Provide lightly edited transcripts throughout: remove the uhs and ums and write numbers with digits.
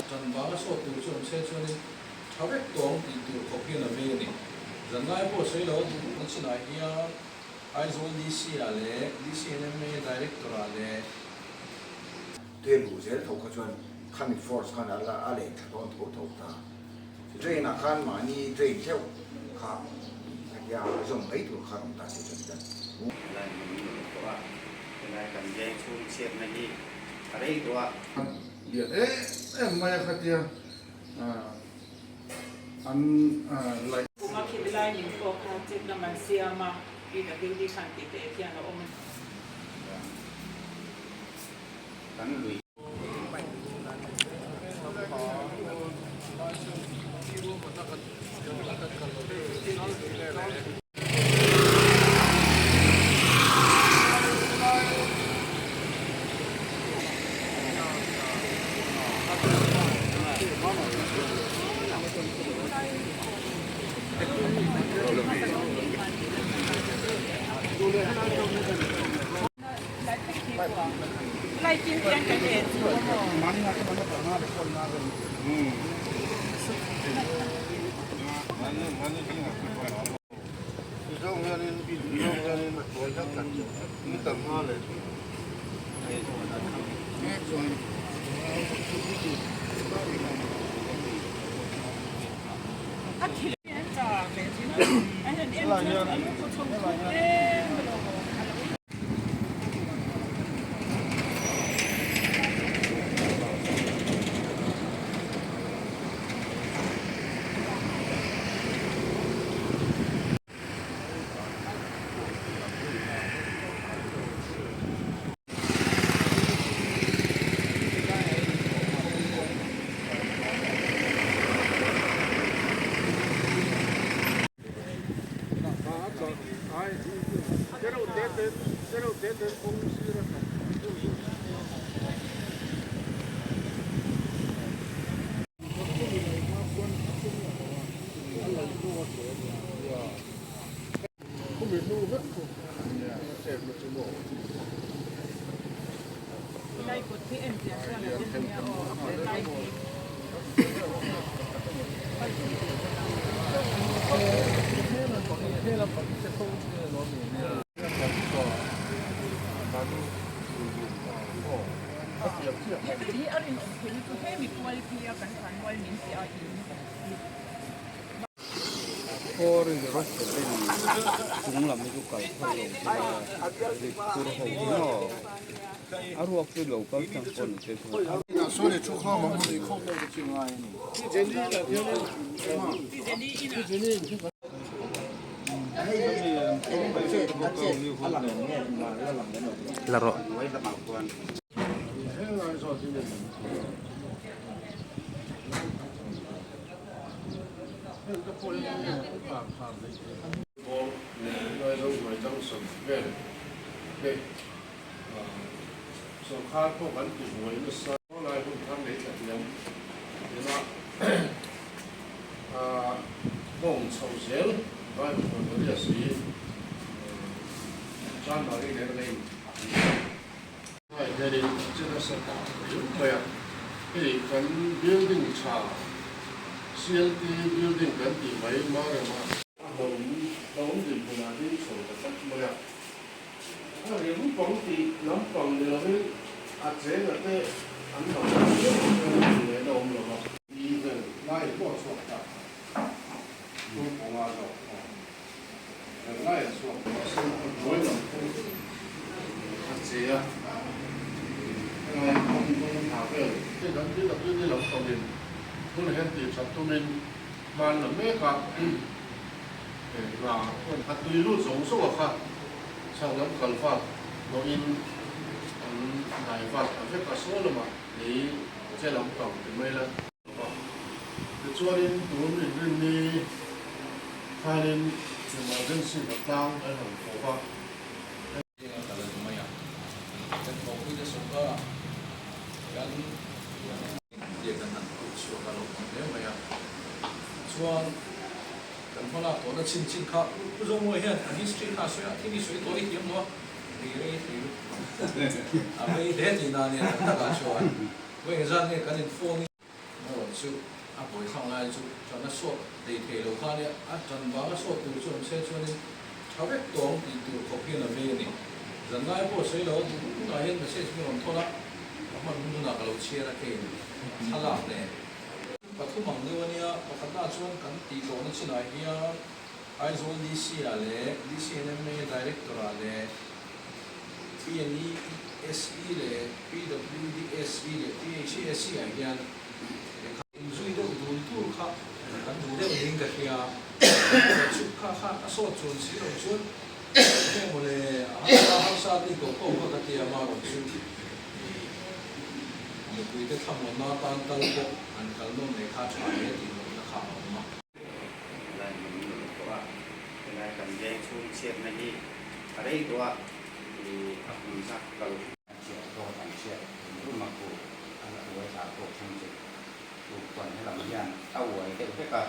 Kan vanga sawt tur chu awm se chuanin tha vek tawng tih tur khawp hian a vei a ni. Zanlai pawh sawi lo a duh na chinah hian Aizawl DC ah leh DCNMA Director ah leh. Tuia luh zel tho kha chuan khami force khan a la a leng thla dawn tho tho ta. Drain ah khan mahni drain theuh kha khatia zawm mai tur khan awm ta se chuan kan. Helai hmun hi a tawh a, helai kan veng chhung chhiatna hi a rei tawh a. Lian em em mai a khatia an laih. Kuma khi bilai min pawh kha check dam an siam a, PWD khan tih teh khian a awm a ni. Kan lui. La rawh. Sorkar pawh kan ti buai nasa. Lai hun khan lei tla hniam ila nghawng chho zel Bible Korea si Chanmari nen a in Lai hianin a che nasa ta riau mai a, hei kan building tha CLT building kan tih mai Marema a hlawm hlawm dinhmunah ding chho ta tlat mai a. A rim pang tih lampang ni lovin a chenga te an lo kal viau chuan a rin leh a awm lo va. Even lai pawh a chhuak ta kha tum kawnga zawk pawh eng lai a chhuak mahse a hnuai lam kawng a che a, helai kawng kawng tha vel. Hei kan PWD lam pangin hun hen tih that tumin hman la mek a. Hna a tui lut zawng zawng a kha chhak lam kal vat hnawhin an hnai vat a vek a saw lamah lei che lam pang ti mai la. Tichuanin tun inrinni khanin emergency hnatlang an rawn thawk a. Zinga kal a ni mai a, kan thawhpuite sawrkarah kan India kan han kut chhuak a lo awm hle mai a, chuan kan hmalak tawhna chin chin kha Pu Zomawi hian a history kha a sawi a, thil hi sawi tawh i thiam lo a, ri rei thei a vei hle tihna a nia tak takah chuan vawi engzat nge kan in phone in. Erawh chu a buaithlak lai chu ṭan a sawt thei thei lo kha nia, a ṭan vanga sawt tur chu awm se chuanin ṭha vek tawng tih tur khawp hian a vei a ni. Zanlai pawh sawi lo a duh hun hunah hian message min rawn thawn a, ka hman hun hunah ka lo chhiar a keiin thlalak nen. Pathum ang deuh a nia, pakhatna chuan kan tih tawhna chinah hian Aizawl DC-ah leh DCNMA Director-ah leh PNESE leh PWDSE leh THESE ah hian lehkha inzui deuh dun tur kha kan duh deuh niin ka hria. Erawh chu kha khan a sawt chuan si lo chuan enge maw le a harsa harsa tih tawh pawh kha ka ti a, amaherawh chu mipuite thlamuanna atan tal pawh an kal nawn leh kha tha hle tih lohna kha a awm a. Helai hmun min rawn tawh a, helai kan veng chhung chhiatna hi a rei tawh a, ih a hmun zat kal. A chhiat pawh kan chhiat rum rum a khu, a uai thla pawh thleng chu tuk chuan helam hian a uai deuh vek a,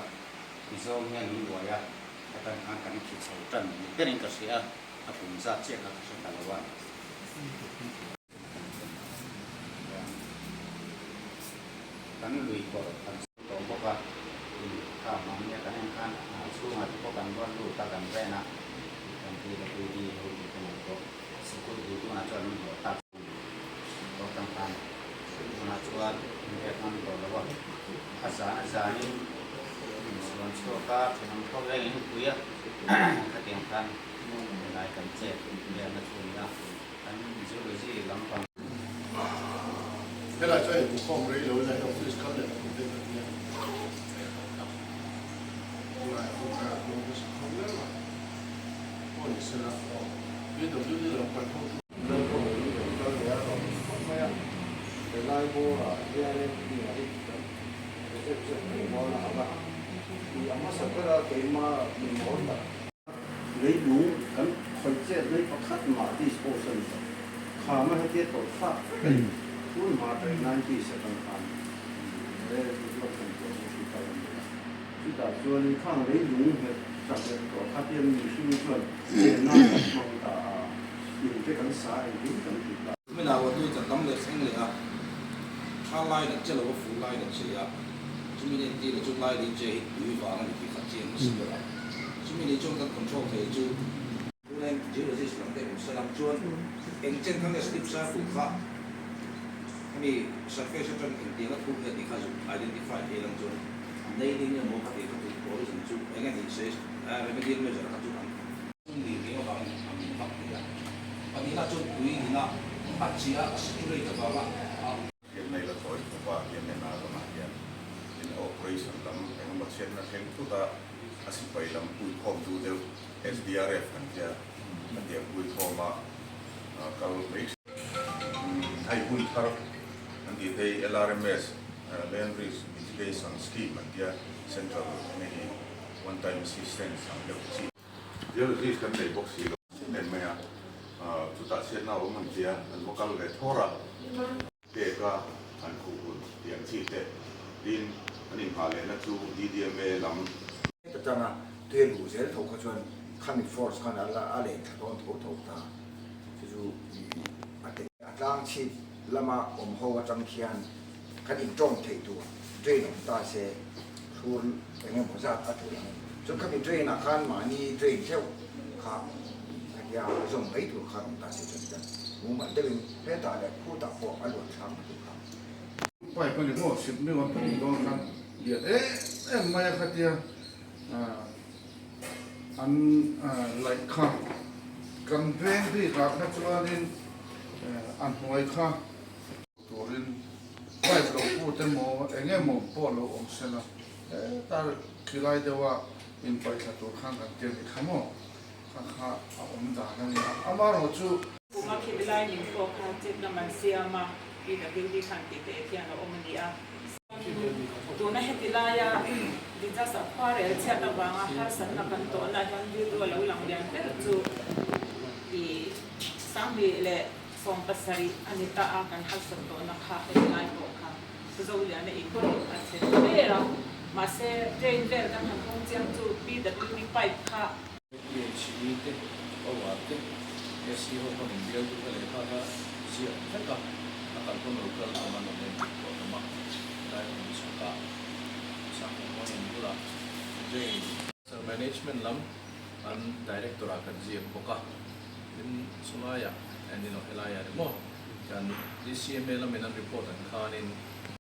ti zawng hian min uai a, hatan khan kan khi chho tan ni berin ka hria a, a kum zat chiah kha ka hre ta lo a. Kan lui kawr kan tawh bawk a, in kha mahnia kan en khan a chhungah te pawh kan rual lut a, kan ren a, kan PWD ho tih te nen pawh sikul du tunah chuan an hlawh tak tawh tang khan tunah chuan an riak ngam tawh lo a, a zan a zanin min suan chhuak a, thenawm khawp rengin pui a, khatiang khan helai kan chet riahna chu a ni a. Kan geology lampang. Helai chuan inkhawm rei lo ila hei office kal leh tur te kan nia. Tunlai hun kha a tlawm nasa khawp hle mai. Pawh ni sela PWD lam kan ho chu. Lalpa in rawn kal leh a rawn khawp mai a, helai bawrah hianin mi a rik kan zep zep mai mawl a ang a, i a hmasa bera keimah mi mawl tak. Leilung kan khawih chet mai pakhat mah dispose a ni lo. Khama hetia tawlh thlak vek a ni. Tun hma atangin nineties atang khan rail development pawh chu hri kal a ni a. Chutah chuanin khang leilung nghet tak leh tawh kha hian mihring chuan chenna kan hmang ta a, in te kan sa engkim kan ti ta. Kumin ah ruah tui tla tam leh thleng leh a, tha laiin an che lo a, fur laiin an che leh a, chumi nen tih leh chu lai lei che hi tui vang a ni tih kha chiang hmasa ber a. Chumi ni chuan kan control thei chu. Tuna in geologist lam te awm salam chuan eng chen kha nge slip circle kha hemi surface atang engtiang a thuk nge tih kha zuk identify thei lang chuan nailing emaw kha tih kha chu tourism chu eng nge tih se remedial measure kha chu an ni ring avangin an min vak thei a. Pahnihna chuan tui ina a chia a saturate avanga a. Hian nei la thawi khawpa hian ena ramah hian in operation lam engemaw chhiatna thleng thut a, a sipai lam puikhawm duh deuh SDRF kan tia a tiang puikhawm a kal mai thin. Hei hun thar an tih te hi LRMS, Land Risk Mitigation Scheme an tia Central nge hi one time assistance ang deuh chi. Geologist kan nei bawk si lo em mai a, chutah chhiatna a awm an tia an va kal ve thawr a. Pek a an khuh hun tih ang chi te tin an inghah lehna chu DDMA lam. Heta tanga tui a luh zel tho kha chuan khami force khan a la a leh thla dawn tho tho ta chu chu a te. A tlang chhip lama awm ho atang khian kan intawm theih tur drain awm ta se thlur eng emaw zat a tul ang. Chuan khami drain ah khan mahni drain theuh kha khatia zawm mai tur khan awm ta se chuan kan mumal deuhin hetah leh khutah pawh a luan thlak na tur kha. Pipe a ni maw sip miu an pahnih dawn khan lian em em mai a khatia an laih kha kan veng bikah kha chuanin a hnuai kha Turin pipe lo put emaw eng emaw pawh lo awm se la, heta khilai deuha inpaihthla tur khan kan ti a ni kha maw? Kha kha a awm dan a ni a, amaherawh chu. Kuma khilai min pawh kha chet lam an siam a, PWD khan tih teh khian a awm a ni a. Tuna heti laia disaster khuarel chhiat avanga harsatna kan tawhna hian rilru a lo lang lian ber chu i 2017 a ni ta a, kan harsat tawhna kha heti lai pawh kha Zoliana in a chhe ta ber a, mahse drain vel kan han hawng chiang chu PWD pipe kha. PHE te, Power te, AC ho pawn in bial duh ka lehkha kha ziak vek a, a kal pawn lo kal awm a nawm em tih pawh a awm a, helai hmun chhakah Sanghamuan in bulah Drain Management lam an Director ah kan ziak bawk a, tin chulaiah en ilo helaiah ni maw kan DCMA lamin an report an khanin.